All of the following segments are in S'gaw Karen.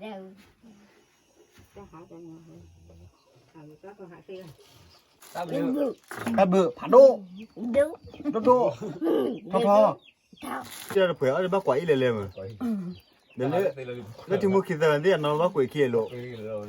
တၢ်ဘျုး ဖးဒိၣ် ဒိၣ်ဒိၣ် ထီထီ ကဲတပှဲၤအီၤဘၣ်ကွၢ်အံၤလဲၤလဲၤမး လၢထံမူခံသၢသ့ၣ်အနီၢ်ဘၣ်ကွဲးခံလိာ် ဝံၤလံ လၢ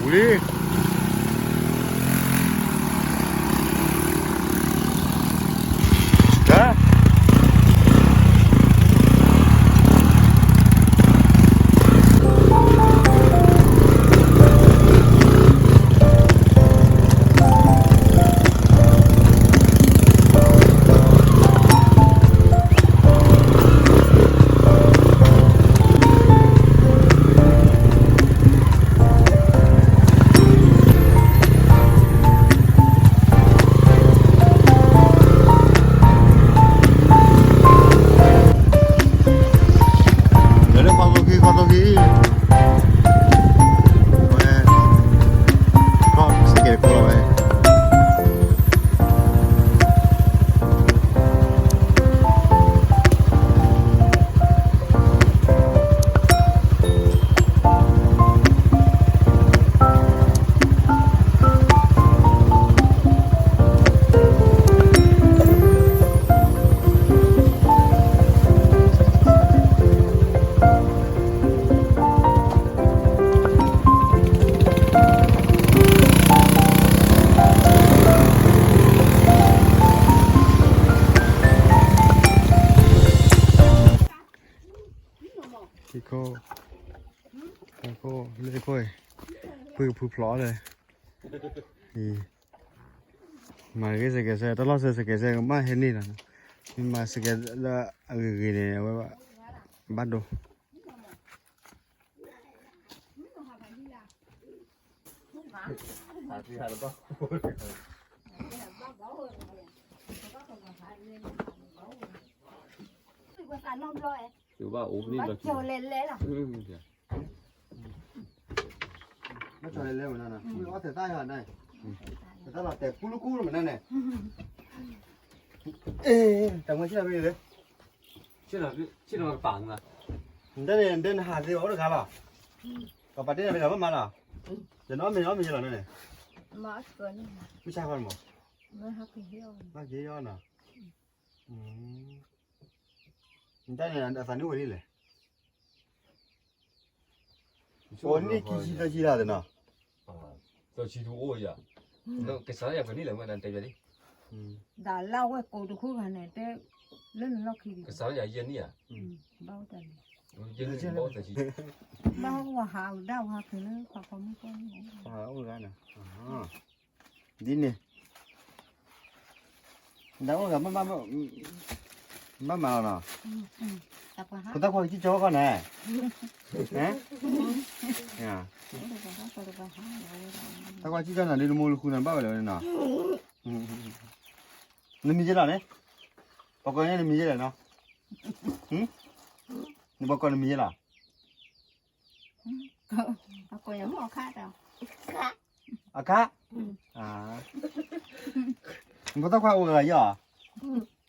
ဖီခိၣ်ခံ ဖီခိၣ်ခံ ဝဲ ခီၣ်စကဲးတခိၣ်လီၤဝဲ ခံခိၣ် သၢခိၣ် လွံၢ်ခိၣ် ဖုကဖုဖျိးလၢ မၤဂ့ၤစကဲးစဲ တလီၢ်စဲစကဲးစဲ ကမၣ်ဟဲန့ၢ်လီၤ, မ့ၢ်မၤစကဲးလၢအဂ့ၤဂ့ၤန့ၣ် အဝဲဘၣ်ဒိ ဘၣ်ကၠီၤလဲၤလဲၤမနၤ, တၢ်လီၤတဲာ်ကူလၢကူလၢမနၤန့ၣ်, တၢ်မ့ၢ်ဆ့ၣ်နီၤ, ဆ့ၣ်နီၤကပၤမနၤ, နတဲန့ၣ် နတဲနဟးသ့ဘၣ်အိၣ်တဂၤလီၤ, ပပာ်တ့ၢ်နၤတဂၤဘၣ်မးလီၤ, ယနီၢ်မ့ၢ်နီၢ်မ့ၢ်ယလီၤန့ၣ်, မုၢ်ဆါခီန့ၣ်မး, ဘၣ်က့ၤအီၤနီၤ, နတဲန့ၣ် အသးနံၣ်အိၣ်ဝဲဒ်လဲၣ် အိၣ်နံၣ်ခံဆံသၢဆံလီၤသ့ၣ်နီၤ, သၢဆံတအိၣ်ယၤ, ကစၢ်ယၤပှဲၤနံၣ်လဲၣ်မ့ၢ်နတဲယၤလံ, ဒၣ်လၢဝဲကိးတခိၣ်ဂၤန့ၣ် တဲလၢနလီၢ်ခံ, ကစၢ်ယၤယဲၢ်နံၣ်ဧါ, ဘၣ်အိၣ်တၢ်န့ၣ်, ယဲၢ်နံၣ်ဘၣ်အိၣ်သၢဆံ, ဘၣ်ဝဲဟးဒၣ်ဝဲဟးက့ၤလၢပှၤကိးမုၢ်ကိးမုၢ်, အိၣ်ဂၤန့ၣ် ဒ်န့ၣ်, ဒၣ်အိၣ်ဂၤ ဘၣ်မၤလီၤနီၤ, ပတၢ်ခွါကစံၣ်ကၠီခီန့ၣ်, တၢ်ခွါကစံၣ်ကၠီနၤ ဒ်နမိၢ်လၢဃုနၤ ဘၣ်ဝဲလၢဝဲန့ၣ်နီၤ, နမံၤယဲလီၤန့ၣ်, ပှၤကိးန့ၣ်နမံၤယဲလဲၣ်နီၤ, နပှၤကိးနမံၤယဲလီၤ အခါ, နဖိသၣ်ခွါအိၣ်ဂၤယီၤ,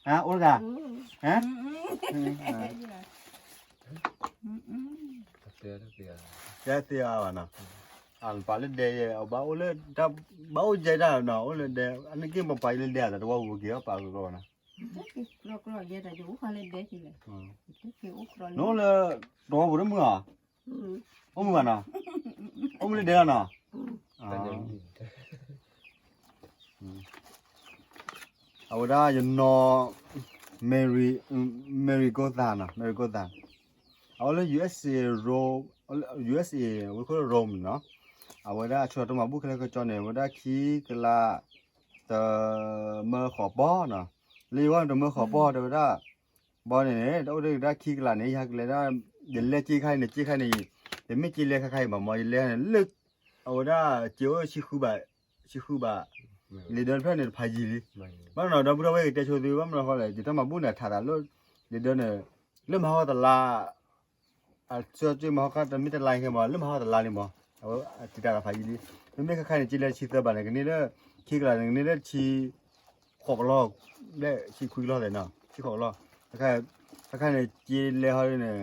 အိၣ်တဂၤ, တဲသ့အါဘၣ်နီၤ, ပာ်လၢဒဲယဲ, ဘၣ်အိၣ်လၢ, ဘၣ်အိၣ်ယဲဒၣ်နီၤ, အိၣ်လၢဒဲ, အန့ၣ်က့ၤပပာ်လၢဒဲအသးတဝီပူၤက့ၤအီၤပာ်ကကီဘၣ်နီၤ, နအိၣ်လၢတဝီပူၤတမုာ်ဧါ, အိၣ်မုာ်ဘၣ်နီၤ, အိၣ်မုာ်လၢဒဲလီၤနီၤ, အဝဲဒၣ်ယနီၢ် Mary, Mary ကိသၣ်နီၤ, Mary ကိသၣ်, အဝဲလၢ USA Rome, USA ဝဲခိၣ် Rome နီၤ, အဝဲဒၣ်အဆၢတမၤဘူၣ်ခဲလၢာ်ခဲဆ့န့ၣ် အဝဲဒၣ်ခံကလး တမၢဃိးပီၢ်နီၤ, လၢယဂီၢ်န့ၣ် တမၢဃိးပီၢ် တဲဝဲဒၣ်, ဘီန့ၣ်န့ၣ် တအိၣ်ဒၣ်ခံကလးန့ၣ် ယဟဲကလဲၤဒၣ်, ယလဲၤက့ခါအံၤန့ၣ် က့ခါန့ၣ်, ယမ့ၢ်က့လဲၤခါခါအံၤဘၣ်မး ယလဲၤန့ၣ်လၢ, အဝဲဒၣ်က့အိၣ်ဆံဃုဘး, ဆံဃုဘး, လံာ်ဒၢတဖျၢၣ်န့ၣ် တဖးယံာ်လံ, ဘၣ်နီၤ ဒီပုၢ်ဒီဝဲၢ်ကတဲဆိသု ဘၣ်မနုၤဃိလဲၣ် ယတၢ်မၤဘူၣ်န့ၣ် ထးသးလၢ, လံာ်ဒၢန့ၣ်, လၢမဟါတလါ အစၢက့မဟါခါတမ့ၢ်တလါခဲမး လၢမဟါတလါန့ၣ်မး, အဝဲတံာ်တာ်သးဖးယံာ်လံ, မ့မ့ၢ်ခါခါန့ၣ် က့လဲၤဆံသၢဘးန့ၣ် ကန့ၢ်လၢ, ခံကလးန့ၣ် ကန့ၢ်လၢဆံ, ဃိးကလီၢ်, လၢဆံခွံကလီၢ်သ့ၣ်နီၤ ဆံဃိးကလီၢ်, ခါခါန့ၣ် က့လဲၤဟီန့ၣ်,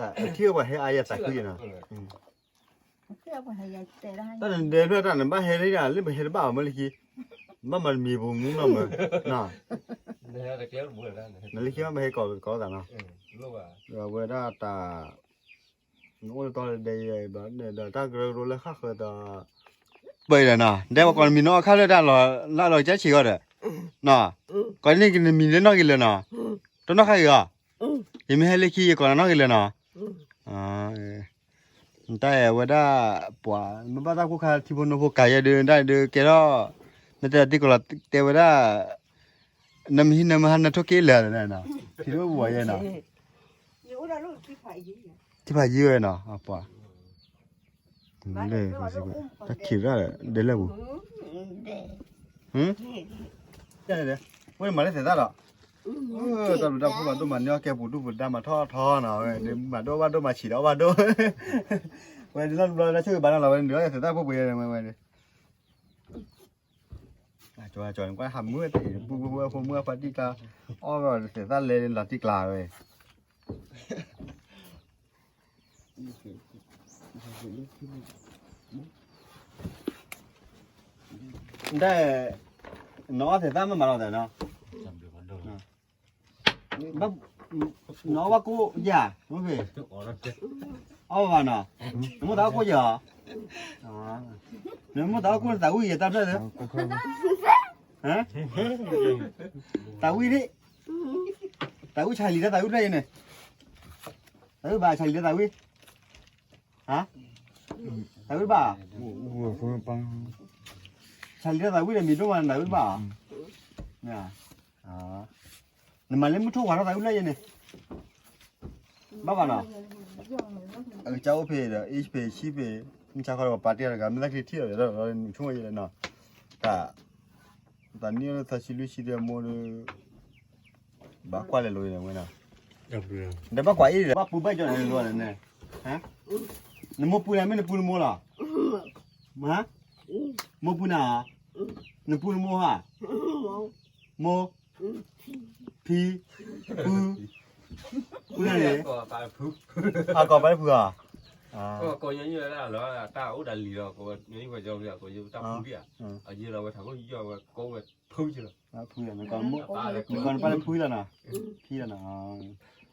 ထံၣ်ပှၤဟဲအါယၤသးခုယဲနီၤ, တၢ်နဒဲဖျၢၣ်တၢ်နဘၣ်ဟဲလၢယၤ လၢပဟဲတဘၣ်အီၤမ့ၢ်လၢခံ, ဘၣ်မၤတမံၤပူၤမူနီၤမ့ၢ်, နလၢခံဘၣ်မ့ၢ်ဟဲကိးကိးသးနီၤ, အဝဲဒၣ်တၢ် နအိၣ်လၢတီလၢဒဲယဲဘၣ်ဒီး တၢ်ကရၢကရိလၢဃၣ်ဃၢၤဒီး ပၢၢ်အံၤဒီးနီၤ ဒဲပှၤကိးနမံၤနီၢ်အခါလၢတၢ်လီၤလၢအလီၤကစၢ်ဆံးဂီၢ်ဒီး နီၤ, ကိးန့ၢ်ကနမံၤလၢနီၢ်ဂ့ၤလၢာ်နီၤ, တနီၢ်ခါဂ့ၤအီၤ, ယမ့ၢ်ဟဲလၢခံယကိးနနီၢ်ဂ့ၤလၢာ်နီၤ, နတၢ်အဲၣ်ဝဲဒၣ် ပှၤမ့ၢ်ဘၣ်တၢ်ကိၢ်ခါထံဖိနိဖိကၤယဲဒုး တၢ်ဒုးကဲထီၣ် နတဲတံၢ်ကီးလီၤတဲဝဲဒၣ် နမ့ၢ်ဟံးနမ့ၢ်ဟါနထိၣ်က့လၢာ်, ထံတအိၣ်ပှၤယဲနီၤ, ထံဖးယံၤဝဲနီၤ ပှၤ တၢ်ခံးရၣ်ဒဲးလၢပူၤ, ဝဲမၤလၢသဲးသၣ်ဒီး, တၢ်ဘျုးတၢ်ဖှိၣ်ဘၣ်ဒိၣ်မးန့ၢ်အီၣ်ကဲပူၤဒူၣ်ပူၤဒါမၤထီၣ်ထီနီၤ, ဝဲမၤဒိၣ်ဘၣ်ဒိၣ်မၤဆံးဒီးအီၣ်ဘၣ်ဒိၣ်, ဝဲဒ်လီၢ်တဘျီလၢဆိၣ်ဂ့ၤဘၣ်နီၤလီၤ ဝဲန့ၣ်ဒုးလီၤသဲးသၣ်ဖှိၣ်ပှဲၤဝဲန့ၣ် ကၠီကၠီန့ၣ် ကွၢ်ဟးမုၢ်တ့ၢ် ပူဖိဝဲဖိမုၢ်အဖါတံၢ်ကျါ, အီၣ်ဒီးသဲးသၣ်လဲလီၤတံၢ်ကျါဝဲ, ဒ် နအီၣ်သဲးသၣ်မ့ၢ်မၤလီၤသးနီၤ, နအီၣ်ဘၣ်ကိၣ်ယၤ, မ့ၢ်ဖဲ အီၣ်ဘၣ်နီၤ, နမိၢ်သးအီၣ်ကိၣ်ယၤ, နမိၢ်သးအီၣ်ကိၣ်နသးဝံၣ်ယဲတၢ်ဖျၢၣ်သ့, သးဝံၣ်ဒံး, သးဝံၣ်ဆါလံၤတၢ်သးဝံၣ်ဖျၢၣ်အံၤန့ၣ်, သးဝံၣ်ဘၣ်ဆါလံၤတၢ်သးဝံၣ်, သးဝံၣ်ဘၣ်, ဆါလံၤတၢ်သးဝံၣ်န့ၣ် မံၤဒိၣ်မးနသးဝံၣ်တဘၣ်ဧါ, နမၤလၢမုၢ်ထိၣ်ဝါထီၣ်သးဝံၣ်ဖျၢၣ်အံၤန့ၣ်, ဘၣ်ဘၣ်နီၤ, အကစၢ်အိၣ်ဖဲဒီး အ့ၣ်ဖဲဆံဖဲ, မုၢ်ဆါခီဒီးပှၤပာ်တ့ၢ်တဂၤ မ့ၢ်သၣ်ချံထံၣ်အီၤဒီး ဆိကမိၣ်ယဲလဲၣ်နီၤ, တၢ် တၢ်နံၣ်အိၣ်လၢသၢဆံလွံၢ်ဆံဒီးမိၢ်ဒီး, ဘၣ်ကွၢ်လဲၤလိၤန့ၣ်ဝဲနီၤ, ဒီးဘၣ်ကွၢ်အ့ၣ်ဒီး ဘၣ်ပူၤဘၣ်ကၠီန့ၣ်လိၤန့ၣ်, နမိၢ်ပူၤန့ၣ်မ့ၢ်နပူၤနမိၢ်လီၤ, မိၢ်ပူၤနၤ, နပူၤနမိၢ်ဧါ, မိၢ် ဖံ, ဖု, ဖုန့ၣ်, အကိးပၢ်ဖုဧါ, ကိးညီနုၢ်ဝဲဒၣ်လီၤ တၢ်အိၣ်ဒၣ်လံၤလီၤ ကိးညီနုၢ်ဝဲကၠီဝဲ ကိးညီတၢ်ဖုဘၣ်ဧါ, အယဲလီၤဝဲထးခိၣ်ယီၢ်ဝဲကိးဝဲဖုကလီၤ, ဖုနကိးနပၢ်လၢဖုလီၤနီၤ, ဖံလီၤနီ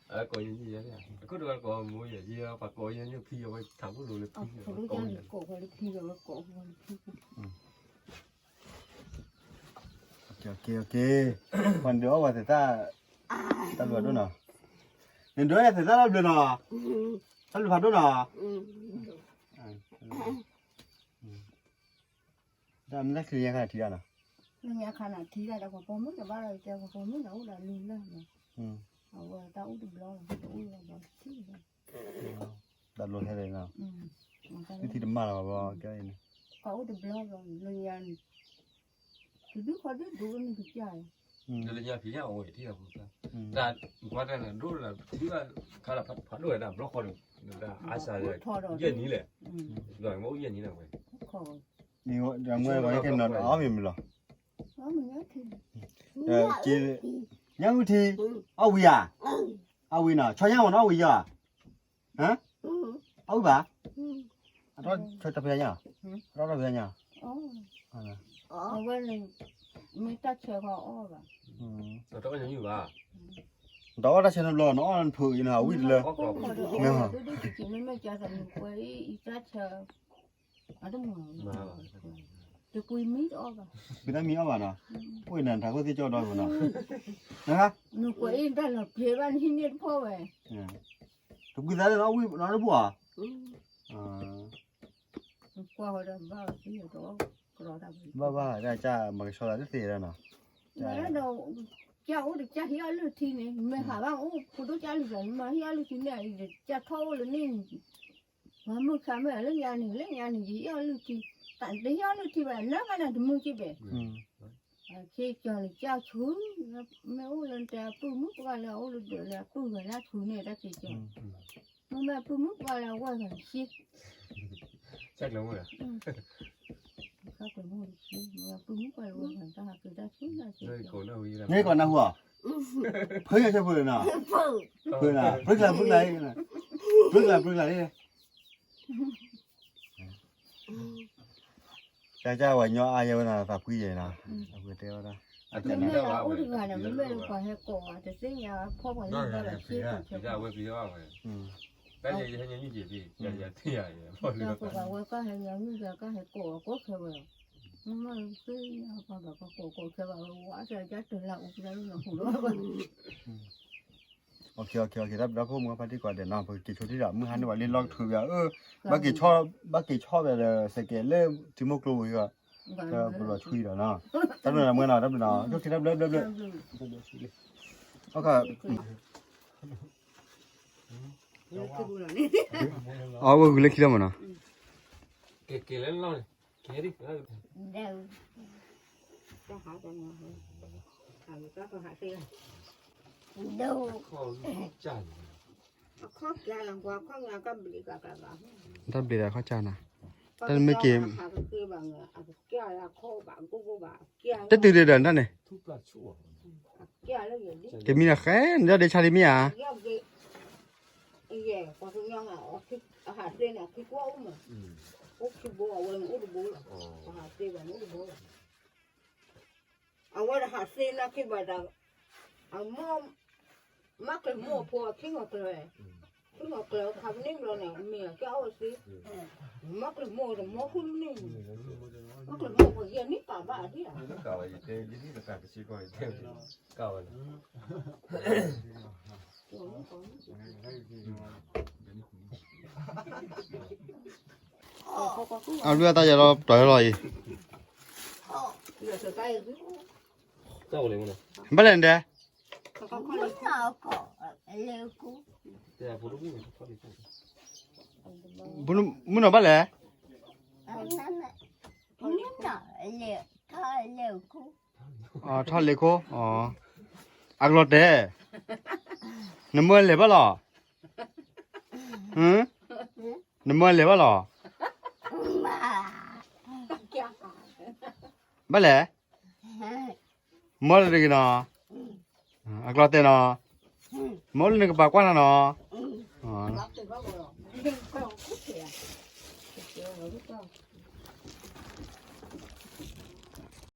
ၤ, ကိးညီနုၢ်ယဲ အခိၣ်တဝဲကိးမိၢ်ယဲ ယဲပှၤကိးညီနုၢ်ဖံအဝဲထးခိၣ်လိၤလၢဖံ, ပှၤနဒုးအီၣ်ပှၤသဲးသၣ်, တၢ်ဘျုးဒိၣ်နီၤ, နဒုးအီၣ်ယၤသဲးသၣ်တၢ်ဘျုးနီၤ, တၢ်ဘျုးဖးဒိၣ်နီၤ, တၢ်မ့ၢ်တၢ်ချံညါခါထံၣ်ဒၣ်နီၤ, ညါခါနၤထံၣ်ဒၣ်ဒီး ပှၤပိာ်မုၣ်တဘၣ်ဒီး ကဲပှၤပိာ်မုၣ်ဒီးအိၣ်ဒီးလုၢ်လၢ်နီၤ, အဝဲတၢ်အိၣ်တဘျီလီၤ တအိၣ်လီၤဘျီထံၣ်လီၤ တၢ်ဘျုးဟဲလီၤနီၤ, နထံၣ်တမၢလီၤဘၣ်ဘျီကဲအံၤန့ၣ်, ပှၤအိၣ်တဘျီလီၤ လၢညါန့ၣ်, တဒုခီဒုဒိၣ်ဝဲမ့ၢ်ကစၢ်လီၤ, လၢညါဖံးညါအိၣ်ဝဲထံၣ်လီၤဖိသၣ်, တၢ်ကွၢ်တၢ်န့ၣ် ဒိၣ်လၢထံၣ်ဘၣ်ခါလီၤ ဖးဒိၣ်ဝဲဒၣ်ဘျီဃီန့ၣ်, အါစၢ်လၢ ယဲၢ်နံၣ်လဲၣ်, ဒီးမ့ၢ်အိၣ်ယဲၢ်နံၣ်လၢဝဲ, မ့ၢ်ဝဲဒၣ်မ့ၢ်ဝဲကဲနီၤ အီၣ်မ့ၢ်မ့ၢ်လီၤ, ညၣ်အုၣ်ထံ, အီၣ်ဝံၤဧါ, အီၣ်ဝံၤနီၤ ဆီညၣ်မ့ၢ်နီၤ အီၣ်ဝံၤဧါ, အီၣ်ဝံၤဘၣ်, အတၢ်ဖဲညါ, အတၢ်ဖဲညါ, အဝဲန့ၣ်, မ့ၢ်တၢ်ဆၢကအီၣ်ဘၣ်, တအီၣ်တၢ်ဆၢနီတဘျီ နအီၣ်နဖုးအံၤနီၤ အဝံၣ်တလၢ, မ့ၢ်, မ့ၢ်ကၢ်သးနကွဲးအံၤ အတၢ်ဆၢ အတမ့ၢ်, တကွံမံတအီၣ်ဘၣ်, ကွံတၢ်မံအီၣ်ဘၣ်နီၤ, အိၣ်နထးခိၣ်သ့ၣ်ကၠီဒီးနီၤ, နကွဲးအံၤတၢ်လီၤပျဲဘၣ်နဟံးန့ၢ်တဖီဝဲ, တကွံသးလၢနအီၣ်ဝံၣ်နီတဘျီဧါ, ကွၢ်ဝဲဒီးဘၣ်, ဘၣ်ဘၣ် တၢ်ကမၤကဆှီသးတသ့ဒၣ်နီၤ, ဒီး, ကၢ်အိၣ်ဒီးကၢ်ဟံးအီၣ်လုၢ်ထံန့ၣ် မ့ၢ်ဟးဘၣ်အိၣ်ဖိဒိၣ်ကၢ်လုၢ်သးန့ၣ် မ့ၢ်ဟံးအီၣ်လုၢ်ထံန့ၣ် ကၢ်ထီၣ်အိၣ်လၢန့ၣ်, မၤမုၢ်ခါမ့ၢ်လၢညါန့ၣ် လၢညါန့ၣ် ယဟံးအီၣ်လုၢ်ထံ, တဟံးအီၣ်လုၢ်ထံဘၣ် နၢ်ဘၣ်နၤတမုာ်က့ဘဲ, ကၢ်န့ၣ်ကၢ်ဆူ, မ့ၢ်အိၣ်လၢနတဲအပုၢ်မုၣ်ပှၢ်လၢအအိၣ်လၢဒၢးလၢအပုၢ်ဂၤလၢအဆူန့ၣ် တၢ်ကၢ်ဆူ, မ့မ့ၢ်အပုၢ်မုၣ်ပှၢ်လၢအဝဲၢ်ဂၤဆံ ခါကွဲမုၣ်တဆံ မ့ၢ်အပုၢ်မုၣ်ပှၢ်လၢအဝဲၢ်ဂၤတၢ်ဟးက့ၤတၢ်ဆူတၢ်ဆူ, နကီးနၢ်ဟူဧါ, ဖုယဆၢဖုနီၤ, ဖုနီၤ ဖုကျါဖုကျါ, ပှ့ၤကျါ ပှ့ၤကျါလံ, ကၢ်ကၢ်ဝဲညီအါယဲဝဲနီၤ သးပှံယဲနီၤ, အဝဲတဲဝဲဒၣ်, အမ့ၢ်အိၣ်တဂၤန့ၣ် မ့မ့ၢ်လၢပှၤဟဲကိးအီၤ တသ့ၣ်ညါဖီၣ်ပှၤလၢဘျီဒီး ဆ့ကိးဆဲကိး, ပှၤဝဲကၢ်ဟဲညီနုၢ်ဒီးကၢ်ဟဲကိးအီၤကိးဆဲဝဲ, မ့မ့ၢ်သ့ၣ်ညါပှၤဘၣ်ပှၤကိးကိးဆဲဘၣ်ဝဲ ဝါတၢ်ကၢ်တလးအိၣ်ကလးလၢနီၢ်ဟူလီၤ. တၢ်ဘျုးဒိၣ်ခိၣ်မုၢ်ဖါတံၢ်ကိးဂၤဒဲးနီၤ ပကက့ၤဆိထံဒီး မုၢ်ဟါန့ၣ်ဝဲလံလီၣ်ကထူဘၣ်, အၢ ဘၣ်က့ၤဆီၣ်, ဘၣ်က့ၤဆီၣ်ဘၣ်ဒီး စဲးကဲးလၢထံမိၢ်ကျိဝံၤဂီၢ်, ပလီၤဆွံဒီးနီၤ, တၢ်ဘျုးနီၤမုၢ်နီၤ တၢ်ဘျုးနီၤ ဒိၣ်ခံတၢ်ဘျုးဘျုးဘျုး, အီၣ်ဝဲဂုာ်လၢခံလီၤမးနီၤ, တၢ်ဘျုးဒီးခီၣ်ကၢ်နၤ, တၢ်မ့ၢ်က့ၤ, တၢ်တုၤဒံးဒီးတၢ်န့ၣ်, တမံၤဒီးဃဲ နဒၣ်ဒ့ဆါဒံးမ့ၢ်ဧါ, အဝဲဒၣ်ဟးသ့နာ်က့ဘၣ်ဒီး, အမိၢ်, မၤကျဲၤမိၢ်အဖိအခံဂီၤကျဲၤ, ခံဂီၤကျဲၤအခါပန့ၣ်ဘျီန့ၣ် မ့ၢ်အကၢ်အိၣ်သ့, မၤကျဲၤမိၢ်တမိၢ်ဃုန့ၣ်, မၤကျဲၤမိၢ်ပှၤယဲၢ်နံၣ်ကးဘၣ်ဒံးဧါ, ကဝဲ, အဘျုးအတၢ်ယၤလီၤ ပတီၢ်လီၤအံၤ, ဘၣ်လဲၣ်နဒဲး, မုၢ်နီၢ်ဘၣ်လဲၣ်, ထီၣ်လ့ၤခိၣ်, အကလီၤတဲာ်, နမၢလဲၤဘၣ်လီၤ, နမၢလဲၤဘၣ်လီၤ, ဘၣ်လဲၣ်, မၢလၢတဂ့ၤနီၤ, အကလီၤတဲာ်နီၤ, မၢလၢနကပာ်ကွၢ်နၤနီၤ, လၢ